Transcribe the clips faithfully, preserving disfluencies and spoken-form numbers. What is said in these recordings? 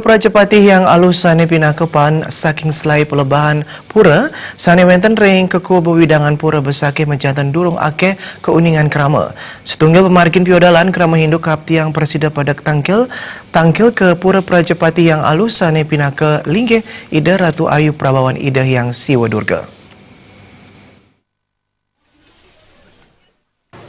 Prajapati Hyang Aluh sané pinaka pahan saking selai pelebahan pura sané wénten ring kekubuh wewidangan pura Besakih majanten durung akéh kauningan krama. Satunggil pamargin piodalan krama Hindu kaaptiang prasida pedek tangkil, tangkil ka pura Prajapati Hyang Aluh sané pinaka linggih Ida Ratu Ayu prabawan Ida Hyang Siwa Durga.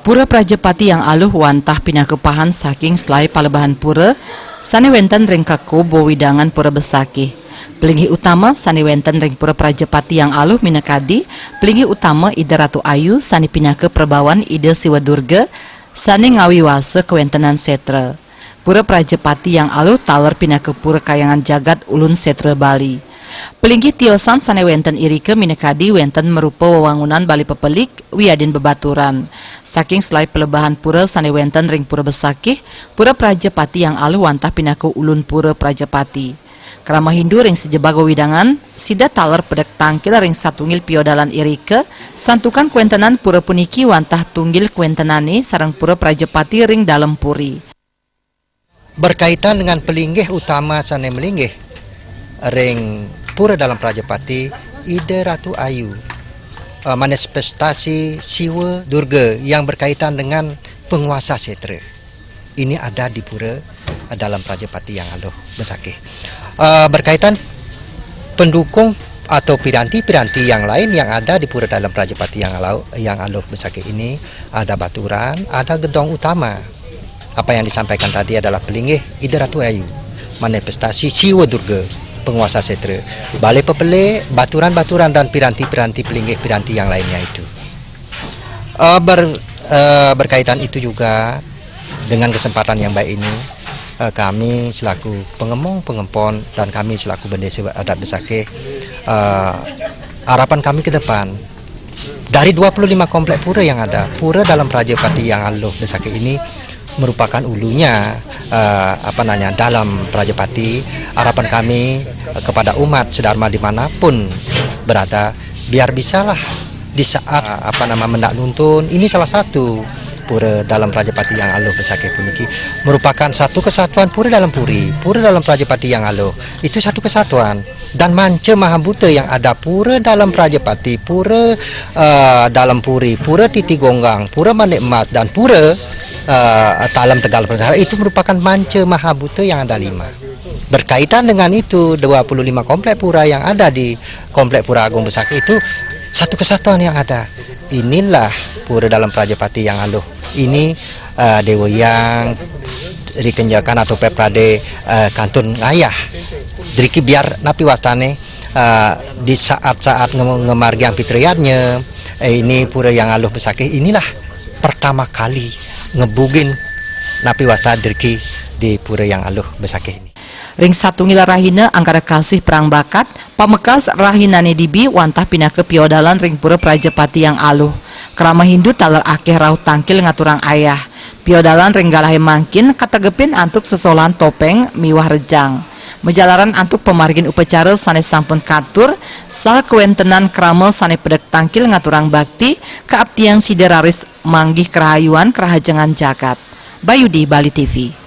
Pura Prajapati Hyang Aluh wantah pinaka pahan saking selai palebahan pura sané wénten ring kekubuh wewidangan pura Besakih. Pelinggih utama sané wénten ring pura Prajapati Hyang Aluh minakadi pelinggih utama Ida Ratu Ayu sané pinaka prabawan Ida Siwa Durga sané ngawiwasa kawéntenan sétra. Pura Prajapati Hyang Aluh taler pinaka pura kayangan jagat Ulun Sétra Bali. Pelinggih tiosan sané wénten irika minakadi wénten marupa wewangunan bali pepelik wiadin bebaturan. Saking selai pelebahan pura sané wénten ring Pura Besakih, Pura Prajapati Hyang Aluh wantah pinaka ulun pura Prajapati. Krama Hindu ring sajebag wewidangan, sida taler pedek tangkil ring satunggil piodalan irika, santukan kawéntenan pura puniki wantah tunggil kawéntenané sareng Pura Prajapati ring Dalem Puri. Berkaitan dengan pelinggih utama sané malinggih ring Pura Dalem Prajapati, Ida Ratu Ayu, eh, manifestasi Siwa Durga yang berkaitan dengan penguasa sétra. Ini ada di Pura Dalem Prajapati Hyang Aluh Besakih. Eh, berkaitan pendukung atau piranti-piranti yang lain yang ada di Pura Dalem Prajapati Hyang Aluh, Hyang Aluh Besakih ini, ada baturan, ada gedong utama. Apa yang disampaikan tadi adalah pelinggih Ida Ratu Ayu, manifestasi Siwa Durga, penguasa sétra. Balé pepelik, baturan-baturan dan piranti-piranti pelinggih piranti yang lainnya itu. Eh, ber-, eh, berkaitan itu juga, dengan kesempatan yang baik ini, eh, kami selaku pengemong pengempon dan kami selaku Bendesa Adat Besakih, eh, harapan kami ke depan, dari dua puluh lima komplek pura yang ada, Pura Dalem Prajapati Hyang Aluh Besakih ini merupakan ulunya, eh, apa namanya, Dalem Prajapati. Harapan kami, eh, kepada umat sedharma dimanapun berada, biar bisalah di saat, eh, apa nama, mendak nuntun, ini salah satu Pura Dalem Prajapati Hyang Aluh Besakih puniki merupakan satu kesatuan Pura Dalem Puri, Pura Dalem Prajapati Hyang Aluh. Itu satu kesatuan. Dan manca mahabuta yang ada, Pura Dalem Prajapati, Pura, eh, Dalem Puri, Pura Titi Gonggang, Pura Manik Emas, dan Pura, eh, Dalem Tegal Persada, itu merupakan manca mahabuta yang ada lima. Berkaitan dengan itu, dua puluh lima komplek pura yang ada di Komplek Pura Agung Besakih itu satu kesatuan yang ada. Inilah Pura Dalem Prajapati Hyang Aluh. Ini, eh, Dewa Hyang, Ri Kenjakan atau Pepradé, eh, kantun ngayah. Driki biar napi wastané, eh, di saat-saat nge-, ngamargiang pituturna, eh, ini Pura Hyang Aluh Besakih inilah pertama kali ngebugin napi wasta driki di Pura Hyang Aluh Besakih ini. Ring satunggil rahina angkara kasih perang bakat, pamekas rahinané dibi wantah pinaka piodalan ring Pura Prajapati Hyang Aluh. Krama Hindu taler akéh rauh tangkil ngaturang ayah. Piodalan ring galahé mangkin kategepin antuk sesolahan topéng miwah rejang. Majalaran antuk pamargin upacara sané sampun katur, saha kawéntenan krama sané pedek tangkil ngaturang bakti, kaaptiang sida raris manggih karahayuan karahajengan jagat. Bayudi, Bali T V.